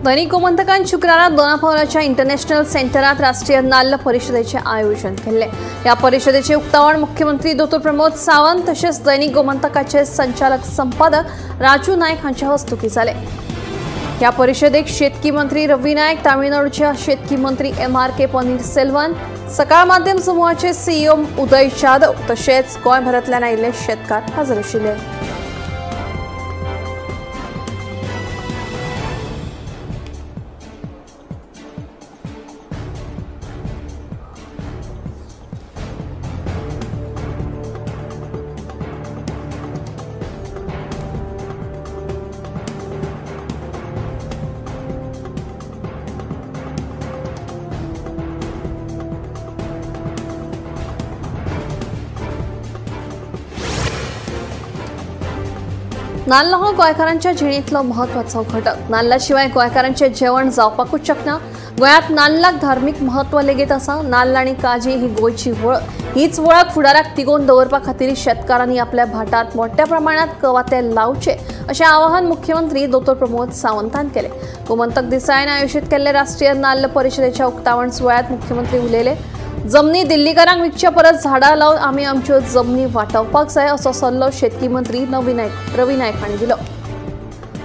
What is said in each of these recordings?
दैनिक गोमंतकान शुक्रारा दोनापावलाच्या इंटरनॅशनल सेंटरात राष्ट्रीय नाल्ल परिषदेचे आयोजन केले। या परिषदेचे उक्तावण मुख्यमंत्री डॉ प्रमोद सावंत तसेच दैनिक गोमंतकाचे संचालक संपादक राजू नाईक हांच्या हस्तुकी जाले। या परिषदेक शेतकी मंत्री रवी नाईक, तामिळनाडूचे शेतकी मंत्री MRK Panneerselvam, सकाळ माध्यम समूहाचे CEO Uday Jadhav तसेच गोंयभरांतल्यान आयिल्ले शेतकार हजर आशिल्ले। नाल्ल हो गोंयकारांच्या जिणेंतलो म्हत्वाचो घटक। नाल्लाशिवाय गोंयकारांचें जेवण जावपाकूच शकना। गोंयांत नाल्लाक धार्मीक म्हत्व लेगीत आसा। नाल्ल आनी काजी ही गोंयची वळख। हीच वळख फुडाराक तिगोवन दवरपा खातीर शेतकारांनी आपल्या भाटांत मोठ्या प्रमाणांत कवाथे लावचे अशें आवाहन मुख्यमंत्री डॉ प्रमोद सावंतान केलें। गोमंतक दिसाळ्यान आयोजीत केल्ले राष्ट्रीय नाल्ल परिषदेच्या उक्तावण सुवाळ्यांत मुख्यमंत्री उलयले। जमनी दिल्लीकारांक विकच्या परस झाडां लावन आमी आमच्यो जमनी वाटावपाक जाय असो सल्लो शेतकी मंत्री रवी नाईक हांणी दिलो।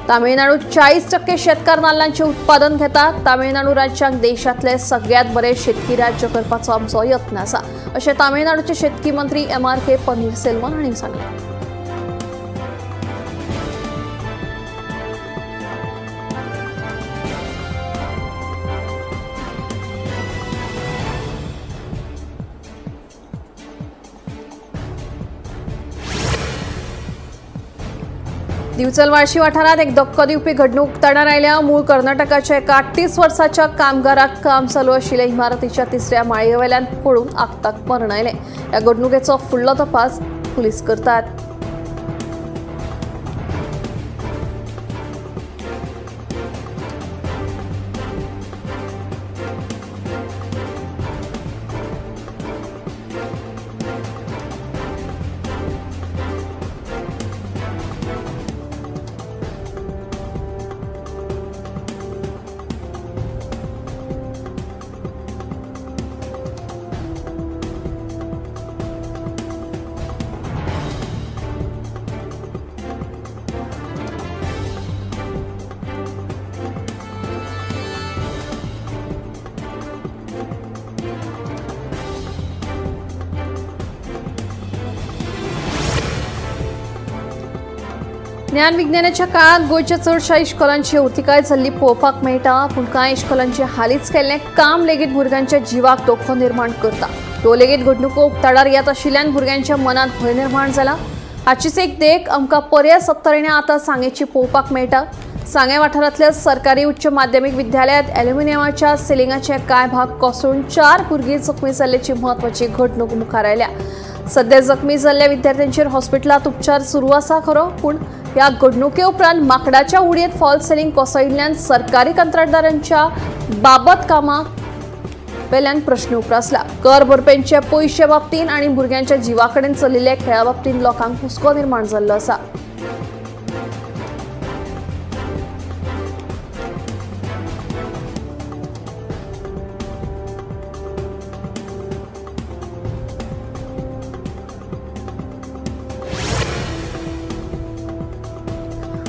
तामिळनाडूत 40% शेतकार नाल्लांचें उत्पादन घेतात। तामिळनाडू राज्याक देशांतले सगळ्यांत बरे शेतकी राज्य करपाचो आमचो यत्न आसा अशें तामिळनाडूचे शेतकी मंत्री MRK Panneerselvam हांणी सांगलें। दिवचल वाळशी वाठारात एक धक्को दिवपी घडणूक उक्ताडार आयल्या। मूळ कर्नाटकाच्या एका 38 वर्साच्या कामगाराक काम चालू आशिल्ल्या इमारतीच्या तिसऱ्या माळयेवेल्यान पडून आगताक मरण आयलें। ह्या घडणुकेचो फुडलो तपास पुलीस करतात। ज्ञान विज्ञानाच्या काळात गोंयच्या चडशा इश्कोलांची अवतिकाय जाल्ली पळोवपाक मेळटा, पूण कांय इश्कोलांचें हालींच केल्लें काम लेगीत भुरग्यांच्या जिवाक धोको निर्माण करता। ह्यो लेगीत घडणुको उक्ताडार येत आशिल्ल्यान भुरग्यांच्या मनांत भंय निर्माण जाला। हाचीच एक देख आमकां पर्या सत्तरीने आतां सांगेची पळोवपाक मेळटा। सांगें वाठारांतल्या सरकारी उच्च माध्यमीक विद्यालयांत एल्युमिनियमाच्या सिलिंगाचे कांय भाग कोसळून 4 भुरगीं जखमी जाल्ल्याची म्हत्वाची घडणूक मुखार आयल्या। सध्या जखमी जाल्ल्या विद्यार्थ्यांचेर हॉस्पिटलांत उपचार सुरू आसा खरो, पूण ह्या घडणुके उपरांत माकडाच्या उडयेत फॉल सिलिंग कोसळिल्ल्यान सरकारी कंत्राटदारांच्या बाबत कामाक वेल्यान प्रश्न उप्रासला। कर भरप्यांचे पयशे बाबतीन आनी भुरग्यांच्या जिवा कडेन चलिल्ल्या खेळा बाबतीन लोकांक हुस्को निर्माण जाल्लो आसा।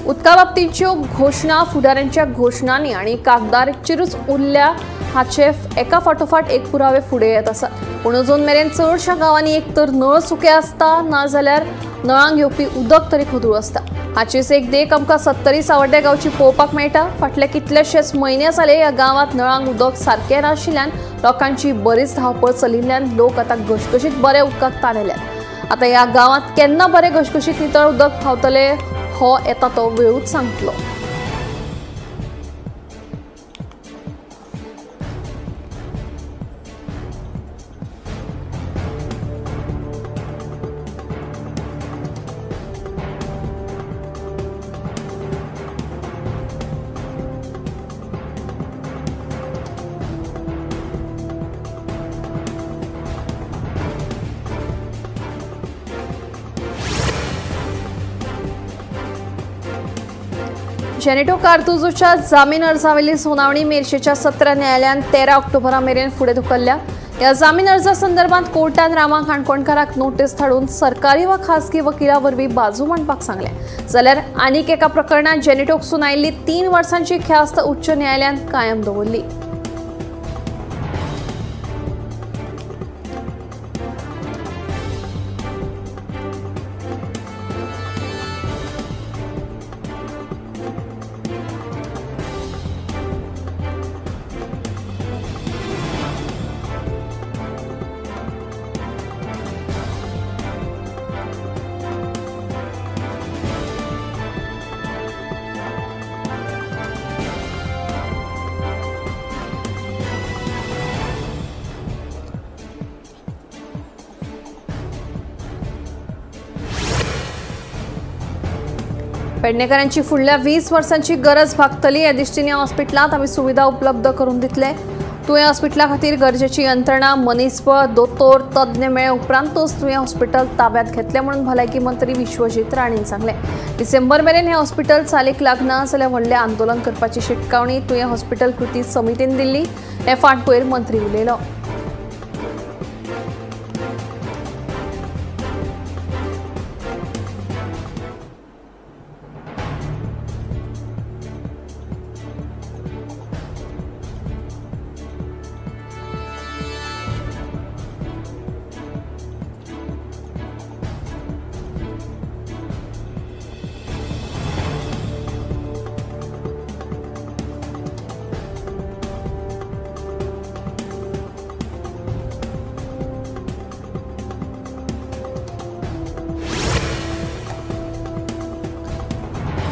उदका बाबतीच्यो घोशणा फुडाऱ्यांच्या घोशणांनी आनी कागदाचेरूच उरल्या हाचे एका फाटोफाट एक पुरावे फुडें येत आसात। पूण अजून मेरेन चडशा गांवांनी एक तर नळ सुके आसता नाजाल्यार नळांक येवपी उदक तरी खोदूळ आसता। हाचीच एक देख आमकां सत्तरी सावड्ड्या गांवची पळोवपाक मेळटा। फाटले कितलेशेच म्हयने जाले ह्या गांवांत नळांक उदक सारकें नाशिल्ल्यान लोकांची बरीच धांवपळ चलिल्ल्यान लोक आतां घसघशीत बरे उदकाक ताणेल्यात। आतां ह्या गांवांत केन्ना बरें घसघशीत नितळ उदक फावतलें हो येता तो वेळूच सांगतलो। जेनेटो कार्तुजोच्या जामीन अर्जावेली सुनावणी मेरशेच्या सत्र न्यायालयान 13 ऑक्टोबरा मेरेन फुडें धुकल्ल्या। ह्या जामीन अर्जा संदर्भात कोर्टान रामा काणकोणकाराक नोटीस धाडून सरकारी वा खासगी वकिला वरवीं बाजू मांडपाक सांगलें। जाल्यार आनीक एका प्रकरणांत जेनेटोक सुनायिल्ली 3 वर्सांची ख्यास्त उच्च न्यायालयान कायम दवरली। पेडणेकरांची फुडल्या 20 वर्सांची गरज भागतली ह्या दृश्टीन ह्या हॉस्पिटलांत आमी सुविधा उपलब्ध करून दितले। तुयें हॉस्पिटला खातीर गरजेची यंत्रणा, मनीसबळ, दोतोर, तज्ञ मेळ्ळे उपरांतूच तुयें हॉस्पिटल ताब्यात घेतलें म्हणून भलायकी मंत्री विश्वजीत राणेन सांगलें। डिसेंबर मेरेन हें हॉस्पिटल चालीक लागना जाल्यार व्हडलें आंदोलन करपाची शिटकावणी तुयें हॉस्पिटल कृती समितीन दिल्ली। हे फाटभुंयेर मंत्री उलयलो।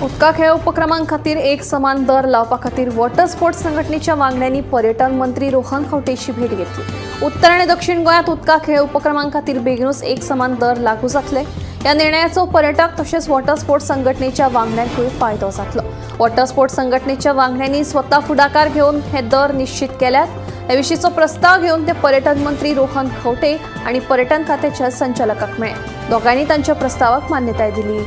उदका खेळ उपक्रमां खातीर एक समान दर लावपा खातीर वॉटर स्पोर्ट्स संघटनेच्या वांगड्यांनी पर्यटन मंत्री रोहन खंवटेची भेट घेतली। उत्तर आनी दक्षिण गोंयांत उदका खेळ उपक्रमां खातीर बेगीनूच एक समान दर लागू जातले। ह्या निर्णयाचो पर्यटक तशेंच वॉटर स्पोर्ट्स संघटनेच्या वांगड्यांकूय फायदो जातलो। वॉटर स्पोर्ट्स संघटनेच्या वांगड्यांनी स्वता फुडाकार घेवन हे दर निश्चित केल्यात। हे विशींचो प्रस्ताव घेवन ते पर्यटन मंत्री रोहन खंवटे आनी पर्यटन खात्याच्या संचालकाक मेळ्ळे। दोगांयनी तांच्या प्रस्तावाक मान्यताय दिली।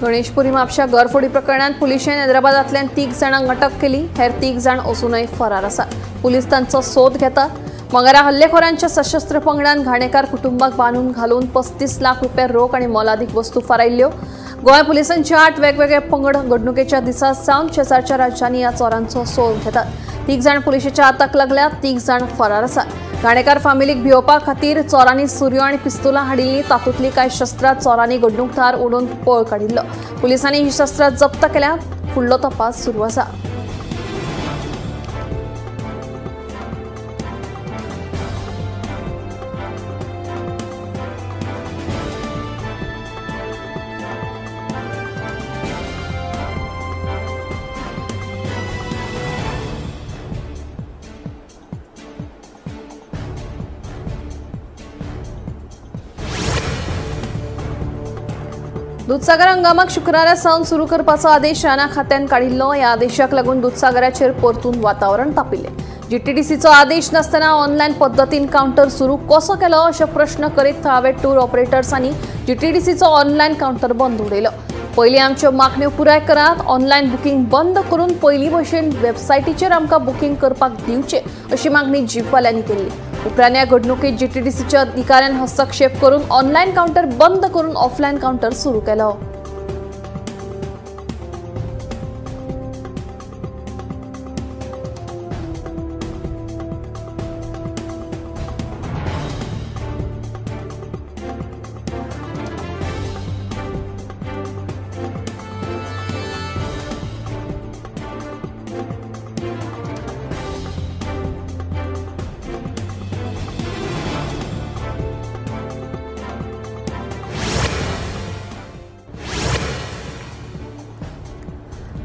गणेशपुरी म्हापशा घरफोडी प्रकरणात पुलिशेन हैदराबादांतल्यान 3 जाणांक अटक केली। हेर 3 जाण अजूनय फरार आसात। पुलीस तांचो सोद घेतात। मंगळारा हल्लेखोरांच्या सशस्त्र पंगडान घाणेकार कुटुंबाक बांदून घालून 35 लाख रुपया रोख आनी मोलादीक वस्तू फारायल्ल्यो। गोंय पुलिसांचे 8 वेगवेगळे पंगड घडणुकेच्या दिसा सावन शेजारच्या राज्यांनी ह्या चोरांचो सोद घेतात। 3 जाण पुलिशेच्या हाताक लागल्यात, 3 जाण फरार आसात। घाणेकार फामिलीक भियोवपा खातीर चोरांनी सुरयो आनी पिस्तुलां हाडिल्लीं। तातूंतलीं कांय शस्त्रां चोरांनी घडणूक थळार उडोवन पळ काडिल्लो। पुलिसांनी ही शस्त्रां जप्त केल्यात। फुडलो तपास सुरू आसा। दुधसागर हंगामाक शुक्रारा सावन सुरू करपाचो आदेश रानां खात्यान काडिल्लो। ह्या आदेशाक लागून दुधसागराचेर परतून वातावरण तापिल्लें। जीटीडीसीचो आदेश नासतना ऑनलायन पद्दतीन कावंटर सुरू कसो केलो अशे प्रश्न करीत थळावे टूर ऑपरेटर्सांनी जीटीडीसीचो ऑनलायन कावंटर बंद उडयलो। पयलीं आमच्यो मागण्यो पुराय करात, ऑनलायन बुकींग बंद करून पयलीं भशेन वेबसायटीचेर आमकां बुकींग करपाक दिवचें अशी मागणी जीपवाल्यांनी केल्ली। उपरांत ह्या घडणुकेत जीटीडीसीच्या अधिकाऱ्यान हस्तक्षेप करून ऑनलायन कावंटर बंद करून ऑफलायन कावंटर सुरू केलो।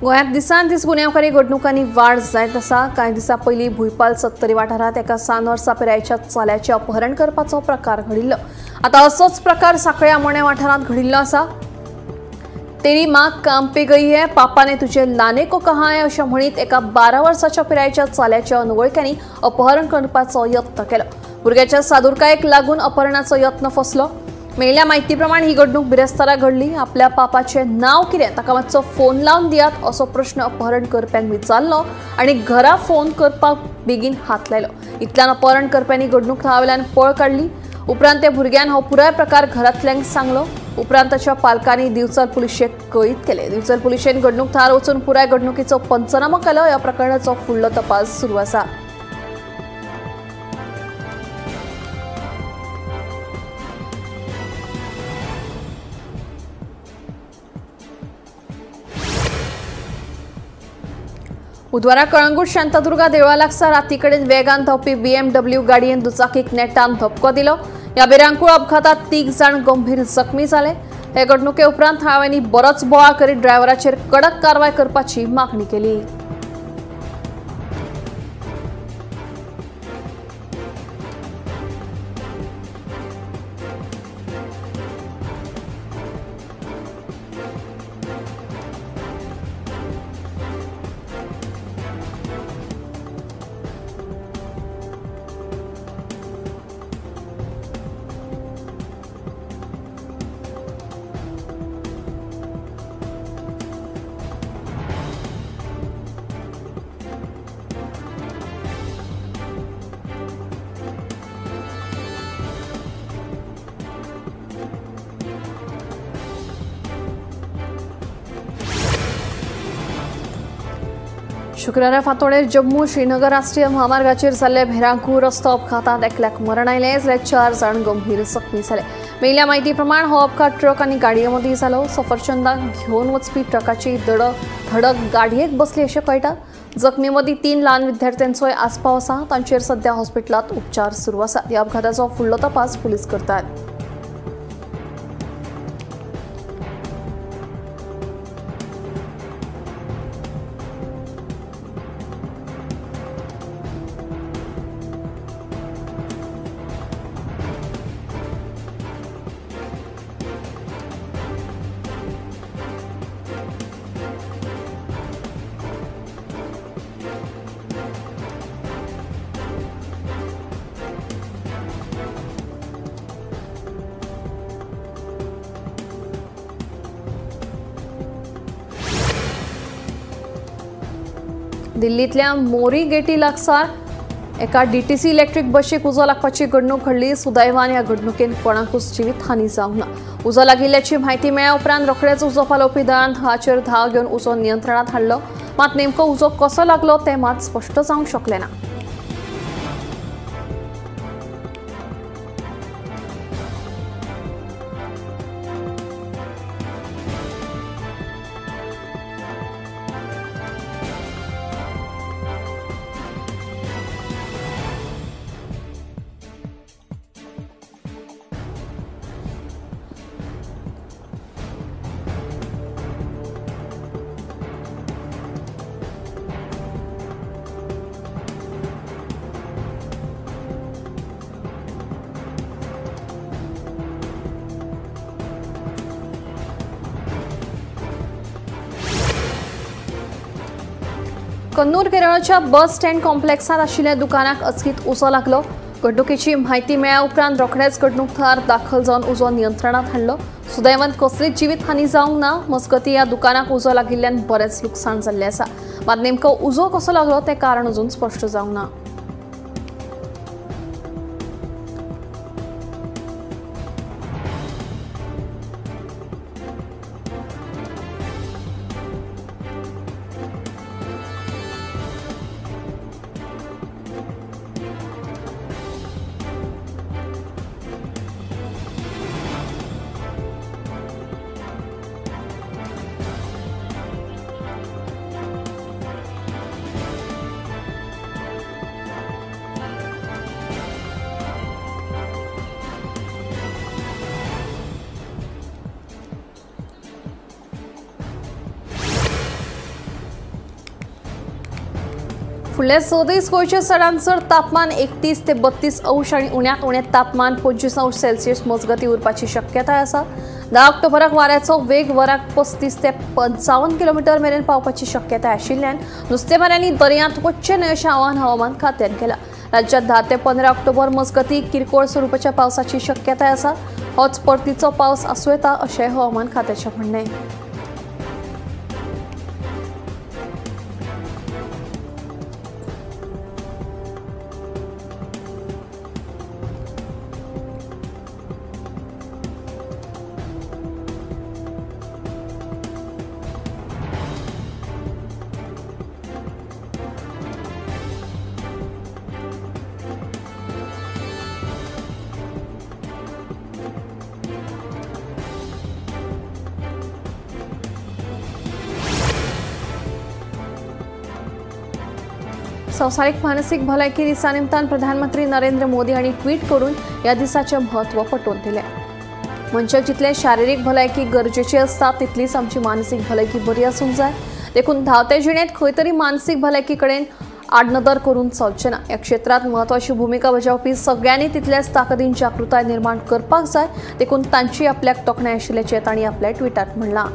गोंयांत दिसान दीस गुन्यांवकारी घडणुकांनी वाड जायत आसा. कांय दिसां पयलीं भुंयपाल सत्तरी वाठारांत एका 7 वर्सां पिरायेच्या चल्याचें अपहरण करपाचो प्रकार घडिल्लो. आतां असोच प्रकार सांखळे आमोण्या वाठारांत घडिल्लो आसा. तेरी माँ काम पे गई है, पापा ने तुझे लाने को कहा है अशें म्हणीत एका 12 वर्साच्या पिरायेच्या चल्याच्या अनवळख्यांनी अपहरण करपाचो यत्न केलो. भुरग्याच्या सादुरकायेक लागून अपहरणाचो यत्न फसलो. मेळिल्ल्या म्हायती प्रमाण ही घडणूक बिरेस्तारा घडली. आपल्या पापाचें नांव कितें, ताका मातसो फोन लावन दियात असो प्रश्न अपहरण करप्यांक विचारलो आनी घरा फोन करपाक बेगीन हात लायलो. इतल्यान अपहरण करप्यांनी घडणूक थळावेल्यान पळ काडली. उपरांत त्या भुरग्यान हो पुराय प्रकार घरांतल्यांक सांगलो. उपरांत ताच्या पालकांनी दिवचल पुलिशेक कळीत केले. दिवचल पुलिशेन घडणूक थळार वचून पुराय घडणुकीचो पंचनामो केलो. ह्या प्रकरणाचो फुडलो तपास सुरू आसा. बुधवारा कळंगूट शांतादुर्गा देवळा लागसार राती कडेन वेगान धांवपी BMW गाडयेन दुचाकीक नेटान धपको दिलो. ह्या भिरांकूळ अपघातात 3 जाण गंभीर जखमी जाले. हे घडणुके उपरांत थळाव्यांनी बरोच बोवाळ करीत ड्रायव्हराचेर कडक कारवाय करपाची मागणी केली. शुक्रारा फांतोडेर जम्मू श्रीनगर राष्ट्रीय म्हामार्गाचेर जाल्ले भिरांकूळ रस्तो अपघातांत एकल्याक मरण आयलें जाल्यार 4 जाण गंभीर जखमी जाले. मेळिल्ल्या म्हायती प्रमाण हो अपघात ट्रक आनी गाडये मदीं जालो. सफरचंदाक घेवन वचपी ट्रकाची धडक गाडयेक बसली अशें कळटा. जखमी मदीं 3 ल्हान विद्यार्थ्यांचोय आस्पाव आसा. तांचेर सध्या हॉस्पिटलांत उपचार सुरू आसात. ह्या अपघाताचो फुडलो तपास पुलीस करतात. दिल्लींतल्या मोरी गेटी लागसार एका DTC electric बशीक उजो लागपाची घडणूक घडली. सुदैवान ह्या घडणुकेन कोणाकूच जिवीत हानी जावंक ना. उजो लागिल्ल्याची म्हायती मेळ्ळ्या उपरांत रोखडेच उजो पालोवपी दळान थळाचेर धांव घेवन उजो नियंत्रणांत हाडलो. मात नेमको उजो कसो लागलो तें मात स्पश्ट जावंक शकलें ना. कन्नूर केरळच्या बस स्टँड कॉम्प्लेक्सांत आशिल्ल्या दुकानाक अचकीत उजो लागलो. घडणुकेची म्हायती मेळ्ळ्या उपरांत रोखडेच घडणूक थळार दाखल जावन उजो नियंत्रणांत हाडलो. सुदैवान कसलीच जिवीत हानी जावंक ना. मजगतीं ह्या दुकानाक उजो लागिल्ल्यान बरेंच लुकसाण जाल्लें आसा. मात नेमको उजो कसो लागलो तें कारण अजून स्पश्ट जावंक ना. फुडले 6 दीस गोंयचें चडांत चड तापमान 31 ते 32 अंश आनी उण्यांत उणें तापमान 25 अंश सेल्सियस मजगतीं उरपाची शक्यताय आसा। 10 ऑक्टोबराक वाऱ्याचो वेग वराक 35 ते 55 किलोमिटर मेरेन पावपाची शक्यताय आशिल्ल्यान नुस्तेमाऱ्यांनी दर्यांत वचचें न्हय अशें आवाहन हवामान खात्यान केलां। राज्यांत 10 ते 15 ऑक्टोबर मजगतीं किरकोळ स्वरुपाच्या पावसाची शक्यताय आसा। होच परतीचो पावस आसूं येता अशें हवामान खात्याचें म्हणणें। संवसारीक मानसीक भलायकी दिसा निमतान प्रधानमंत्री नरेंद्र मोदी हांणी ट्वीट करून ह्या दिसाचें म्हत्व पटोवन दिलें। मनशाक जितलें शारिरीक भलायकी गरजेची आसता तितलीच आमची मानसीक भलायकी बरी आसूंक जाय। देखून धांवते जिणेंत खंय तरी मानसीक भलायकी कडेन आडनदर करून चलचें ना। ह्या क्षेत्रांत म्हत्वाची भुमिका बजावपी सगळ्यांनी तितल्याच ताकदीन जागृताय निर्माण करपाक जाय। देखून तांची आपल्याक तोखणाय आशिल्ल्याचें तांणी आपल्या ट्विटांत म्हणलां।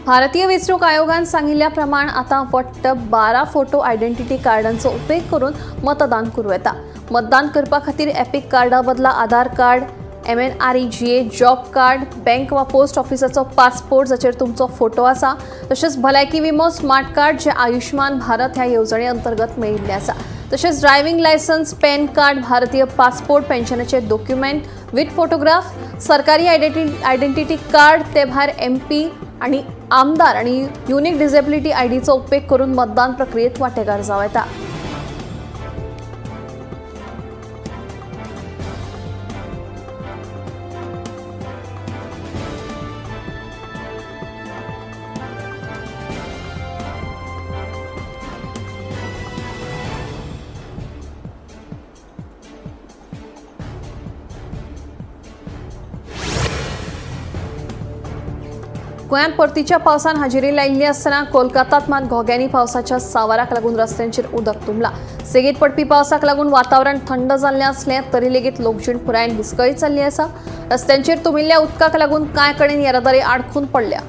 भारतीय वेंचणूक आयोगान सांगिल्ल्या प्रमाण आतां वट्ट 12 फोटो आयडेंटिटी कार्डांचो उपेग करून मतदान करूं येता। मतदान करपा खातीर एपिक कार्डा बदला Aadhaar card, MNREGA job card, bank वा पोस्ट ऑफिसाचो पासपोर्ट जाचेर तुमचो फोटो आसा, तशेंच भलायकी विमो, स्मार्ट कार्ड जे आयुष्मान भारत ह्या येवजणे अंतर्गत मेळिल्लें आसा, तशेंच ड्रायव्हिंग लायसन्स, पॅन कार्ड, भारतीय पासपोर्ट, पेन्शनाचे डॉक्युमेंट विथ फोटोग्राफ, सरकारी आयडेंटिटी कार्ड, ते भायर MP आणि आमदार आणि युनिक डिसेबिलिटी आयडीचो उपेग करून मतदान प्रक्रियेत वांटेकार जावं येता। गोंयांत परतीच्या पावसान हाजेरी लायिल्ली आसतना कोलकातात मात घोग्यांनी पावसाच्या सावाराक लागून रस्त्यांचेर उदक तुंबलां। सेगीत पडपी पावसाक लागून वातावरण थंड जाल्लें आसलें तरी लेगीत लोकजीण पुरायेन विस्कळीत जाल्ली आसा। रस्त्यांचेर तुंबिल्ल्या उदकाक लागून कांय कडेन येरादारी आडखून पडल्या।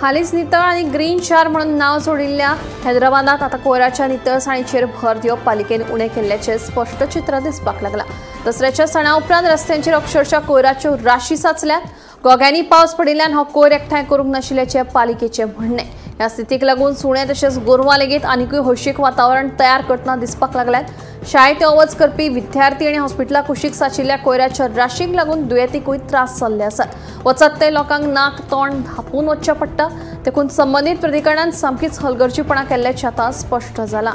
हालींच नितळ आनी ग्रीन शार म्हणून नांव जोडिल्ल्या हैदराबादांत आतां कोयराच्या नितळसाणीचेर भर दिवप पालिकेन उणें केल्ल्याचें स्पश्ट चित्र दिसपाक लागलां। दसऱ्याच्या सणा उपरांत रस्त्यांचेर अक्षरशः कोयराच्यो राशी साचल्यात। घोग्यांनी पावस पडिल्ल्यान हो कोयर एकठांय करूंक नाशिल्ल्याचें पालिकेचें म्हणणें। ह्या स्थितीक लागून सुणे तशेंच गोरवां लेगीत आनिकूय हळशीक वातावरण तयार करतना दिसपाक लागल्यात। शाळेंत यो वच करपी विद्यार्थी आनी हॉस्पिटला कुशीक साचिल्ल्या कोयराच्या राशीक लागून दुयेंतीकूय त्रास जाल्ले आसात। वचत ते लोकांक नाक तोंड धांपून वचचें पडटा। देखून संबंदीत प्राधिकरणान सामकीच हलगर्जीपणा केल्ल्याचें आतां स्पश्ट जालां।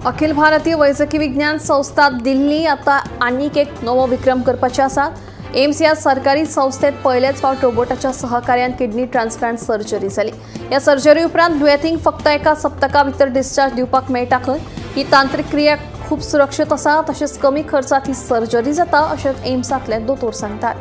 अखिल भारतीय वैजकी विज्ञान संस्था दिल्ली आता आनीक एक नवो विक्रम करपाचे आसा। एम्स ह्या सरकारी संस्थेत पयलेच फावट रोबोटाच्या सहकार्यान किडनी ट्रान्सप्लांट सर्जरी जाली। ह्या सर्जरी उपरांत दुयेंतींक फक्त एका सप्तका भितर डिस्चार्ज दिवपाक मेळटा खंय। ही तांत्रिक क्रिया खूब सुरक्षीत आसा, तशेंच कमी खर्चात ही सर्जरी जाता अशें एम्सांतले दोतोर सांगतात।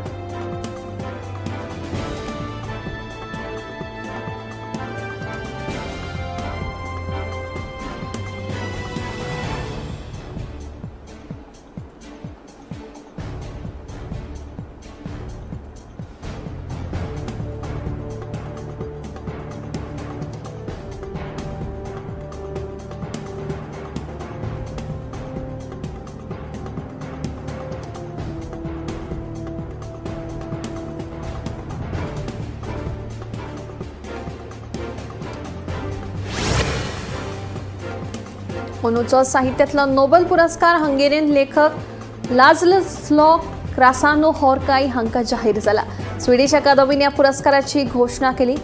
अंदूचो साहित्यांतलो नोबेल पुरस्कार हंगेरियन लेखक लाझलो क्रासानो होर्काई हांकां जाहीर जाला। स्विडिश अकादमीन ह्या पुरस्काराची घोशणा केली।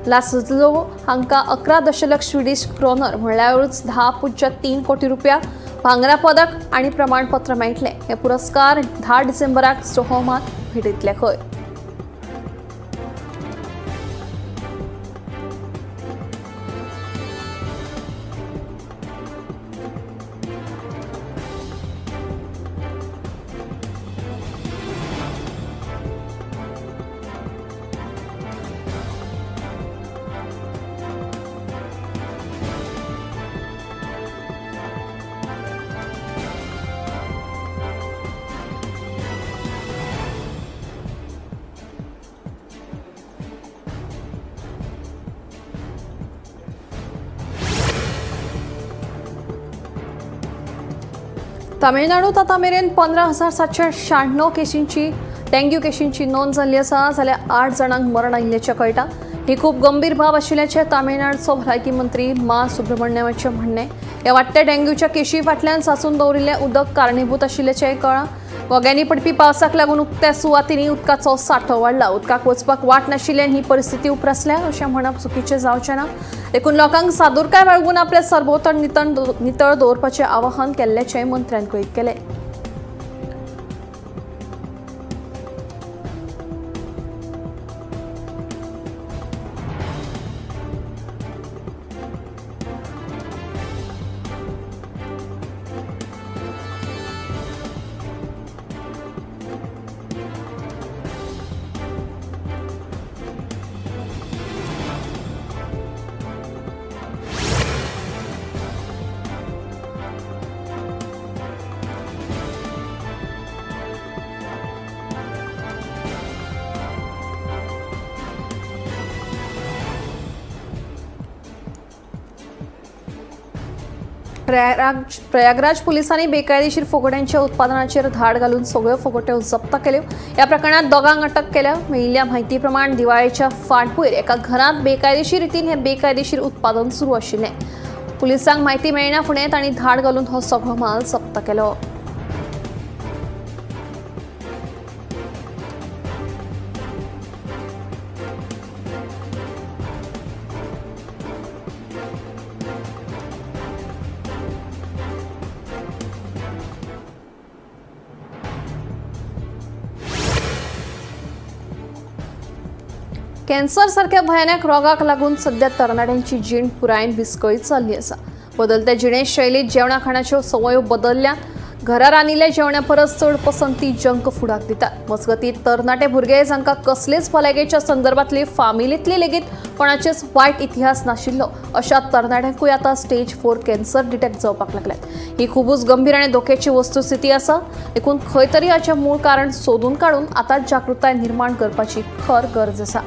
लाझलो हांकां 11 दशलक्ष स्विडिश क्रोनर म्हणल्यारूच 10.3 कोटी रुपया भांगरा पदक आनी प्रमाणपत्र मेळटलें। हे पुरस्कार 10 डिसेंबराक स्टॉकहोमांत भेटयतले खंय। तामिळनाडूत आतां मेरेन 15,796 केशींची डेंग्यू केशींची नोंद जाल्ली आसा, जाल्यार 8 जाणांक मरण आयिल्ल्याचें कळटा। ही खूब गंभीर बाब आशिल्ल्याचें तामिळनाडूचो भलायकी मंत्री मा सुब्रमण्यमाचें म्हणणें। ह्या वाडट्या डेंग्यूच्या केशी फाटल्यान सांचून दवरिल्लें उदक कारणीभूत आशिल्ल्याचें कळ्ळां। घोग्यांनी पडपी पावसाक लागून उक्त्या सुवातींनी उदकाचो सांठो वाडला। उदकाक वचपाक वाट नाशिल्ल्यान ही परिस्थिती उप्रासल्या अशें म्हणप चुकीचें जावचें ना। देखून लोकांक सादुरकाय बाळगून आपलें सरभोंवतण नितळ दवरपाचें आवाहन केल्ल्याचें मंत्र्यान कळीत केलें। प्रयागराज पोलिसांनी बेकायदेशीर फुगोट्यांच्या उत्पादनाचेर धाड घालून सगळ्यो फुगोट्यो जप्त केल्यो। ह्या प्रकरणात दोगांक अटक केल्या। मेळिल्ल्या म्हायती प्रमाण दिवाळेच्या फाटभूंयेर एका घरांत बेकायदेशीर रितीन हें बेकायदेशीर उत्पादन सुरू आशिल्लें। पुलिसांक म्हायती मेळना फुडें तांणी धाड घालून हो सगळो माल जप्त केलो। कॅन्सर सारख्या भयानक रोगाक लागून सध्या तरणाट्यांची जीण पुरायेन विस्कळीत जाल्ली आसा। बदलत्या जिणे शैलीत जेवणा खाणाच्यो संवयो बदलल्यात। घरा रांदिल्ल्या जेवणा परस चड पसंती जंक फुडाक दितात। मजगतीं तरणाटे भुरगे जांकां कसलेच भलायकेच्या संदर्भांतली फामिलींतली लेगीत कोणाचेच वायट इतिहास नाशिल्लो अशा तरणाट्यांकूय आतां स्टेज 4 कॅन्सर डिटेक्ट जावपाक लागल्यात। ही खुबूच गंभीर आनी धोक्याची वस्तुस्थिती आसा। देखून खंय तरी हाचें मूळ कारण सोदून काडून आतां जागृताय निर्माण करपाची खर गरज आसा।